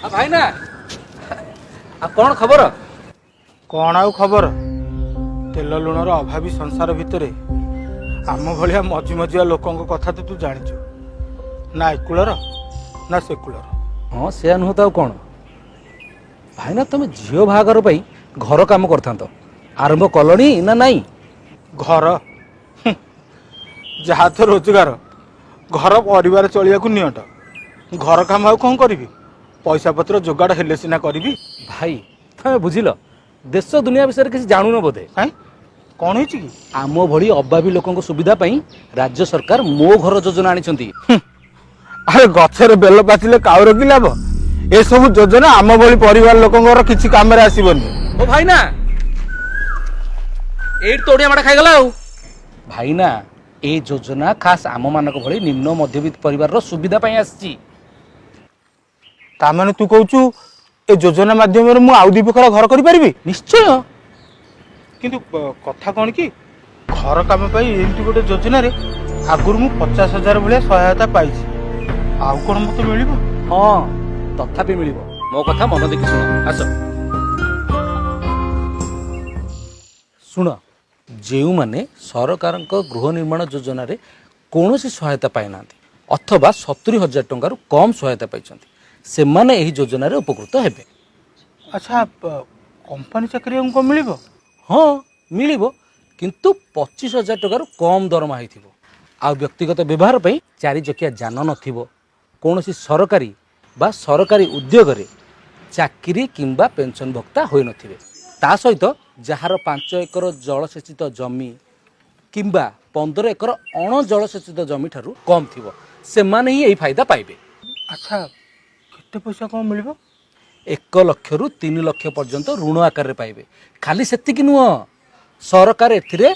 ଭାଇନା, ଆଉ କ'ଣ ଖବର? କ'ଣ ଆଉ ଖବର, ତେଲ ଲୁଣର ଅଭାବୀ ସଂସାର ଭିତରେ ଆମ ଭଳିଆ ମଝି ମଝିଆ ଲୋକଙ୍କ କଥା ତ ତୁ ଜାଣିଛୁ ନା, ଏ କୂଳର ନା ସେ କୂଳର। ହଁ, ସେୟା ନୁହଁ ତ ଆଉ କ'ଣ? ଭାଇନା, ତମେ ଝିଅ ବାହାଘର ପାଇଁ ଘର କାମ କରିଥାନ୍ତ, ଆରମ୍ଭ କଲଣି ନା ନାଇଁ? ଘର ଯାହା ତ ରୋଜଗାର, ଘର ପରିବାର ଚଳିବାକୁ ନିଅଣ୍ଟ, ଘର କାମ ଆଉ କ'ଣ କରିବି? ପଇସା ପତ୍ର ଯୋଗାଡ଼ ହେଲେ ସିନା କରିବି। ଭାଇ, ତମେ ବୁଝିଲ, ଦେଶ ଦୁନିଆ ବିଷୟରେ କିଛି ଜାଣୁନ ବୋଧେ। କାଇଁ, କ'ଣ ହେଇଛି କି? ଆମ ଭଳି ଅଭାବୀ ଲୋକଙ୍କ ସୁବିଧା ପାଇଁ ରାଜ୍ୟ ସରକାର ମୋ ଘର ଯୋଜନା ଆଣିଛନ୍ତି। ଆରେ, ଗଛରେ ବେଲ ପାଚିଲେ କାଉର କି ଲାଭ? ଏସବୁ ଯୋଜନା ଆମ ଭଳି ପରିବାର ଲୋକଙ୍କର କିଛି କାମରେ ଆସିବନି। ଓ ଭାଇନା, ଏଇଠି ତ ଓଡ଼ିଆ ମାଡ଼ ଖାଇଗଲା ଆଉ। ଭାଇନା, ଏ ଯୋଜନା ଖାସ୍ ଆମମାନଙ୍କ ଭଳି ନିମ୍ନ ମଧ୍ୟବିତ୍ତ ପରିବାରର ସୁବିଧା ପାଇଁ ଆସିଛି। ତା ମାନେ ତୁ କହୁଛୁ ଏ ଯୋଜନା ମାଧ୍ୟମରେ ମୁଁ ଆଉ ଦି ବଖରା ଘର କରିପାରିବି? ନିଶ୍ଚୟ। କିନ୍ତୁ କଥା କ'ଣ କି, ଘର କାମ ପାଇଁ ଏମିତି ଗୋଟେ ଯୋଜନାରେ ଆଗରୁ ମୁଁ 50,000 ଭଳିଆ ସହାୟତା ପାଇଛି, ଆଉ କ'ଣ ମତେ ମିଳିବ? ହଁ, ତଥାପି ମିଳିବ। ମୋ କଥା ମନ ଦେଖି ଶୁଣ, ଆସ ଶୁଣ। ଯେଉଁମାନେ ସରକାରଙ୍କ ଗୃହ ନିର୍ମାଣ ଯୋଜନାରେ କୌଣସି ସହାୟତା ପାଇନାହାନ୍ତି ଅଥବା 70,000 ଟଙ୍କାରୁ କମ୍ ସହାୟତା ପାଇଛନ୍ତି, ସେମାନେ ଏହି ଯୋଜନାରେ ଉପକୃତ ହେବେ। ଆଚ୍ଛା, କମ୍ପାନୀ ଚାକିରିଆଙ୍କୁ କ'ଣ ମିଳିବ? ହଁ, ମିଳିବ, କିନ୍ତୁ 25,000 ଟଙ୍କାରୁ କମ୍ ଦରମା ହେଇଥିବ, ଆଉ ବ୍ୟକ୍ତିଗତ ବ୍ୟବହାର ପାଇଁ ଚାରିଚକିଆ ଯାନ ନଥିବ, କୌଣସି ସରକାରୀ ବା ସରକାରୀ ଉଦ୍ୟୋଗରେ ଚାକିରି କିମ୍ବା ପେନ୍ସନ୍ ଭକ୍ତା ହୋଇନଥିବେ। ତା ସହିତ ଯାହାର 5 ଏକର ଜଳସେଚିତ ଜମି କିମ୍ବା 15 ଏକର ଅଣଜଳସେଚିତ ଜମିଠାରୁ କମ୍ ଥିବ, ସେମାନେ ହିଁ ଏହି ଫାଇଦା ପାଇବେ। ଆଚ୍ଛା, କେତେ ପଇସା କ'ଣ ମିଳିବ? 1 ଲକ୍ଷରୁ 3 ଲକ୍ଷ ପର୍ଯ୍ୟନ୍ତ ଋଣ ଆକାରରେ ପାଇବେ। ଖାଲି ସେତିକି ନୁହଁ, ସରକାର ଏଥିରେ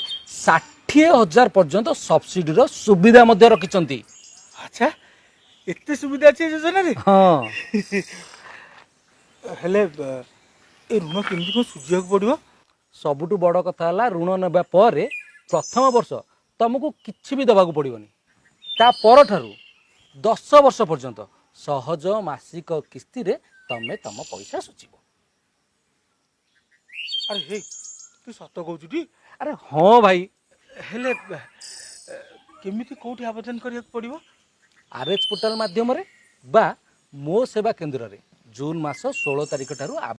60,000 ପର୍ଯ୍ୟନ୍ତ ସବସିଡିର ସୁବିଧା ମଧ୍ୟ ରଖିଛନ୍ତି। ଆଚ୍ଛା, ଏତେ ସୁବିଧା ଅଛି ଏ ଯୋଜନାରେ? ହଁ। ହେଲେ ଏ ଋଣ କେମିତି କ'ଣ ସୁଝିବାକୁ ପଡ଼ିବ? ସବୁଠୁ ବଡ଼ କଥା ହେଲା, ଋଣ ନେବା ପରେ ପ୍ରଥମ ବର୍ଷ ତମକୁ କିଛି ବି ଦେବାକୁ ପଡ଼ିବନି। ତା ପରଠାରୁ 10 ବର୍ଷ ପର୍ଯ୍ୟନ୍ତ ସହଜ ମାସିକ କିସ୍ତିରେ ତମେ ତମ ପଇସା ସୁଝିବ। ଆରେ ହେ, ତୁ ସତ କହୁଛୁ ଟି? ଆରେ ହଁ ଭାଇ। ହେଲେ କେମିତି, କୋଉଠି ଆବେଦନ କରିବାକୁ ପଡ଼ିବ? ଆର୍ ଏଚ୍ ପୋର୍ଟାଲ ମାଧ୍ୟମରେ ବା ମୋ ସେବା କେନ୍ଦ୍ରରେ ଜୁନ୍ ମାସ 16 ତାରିଖ ଠାରୁ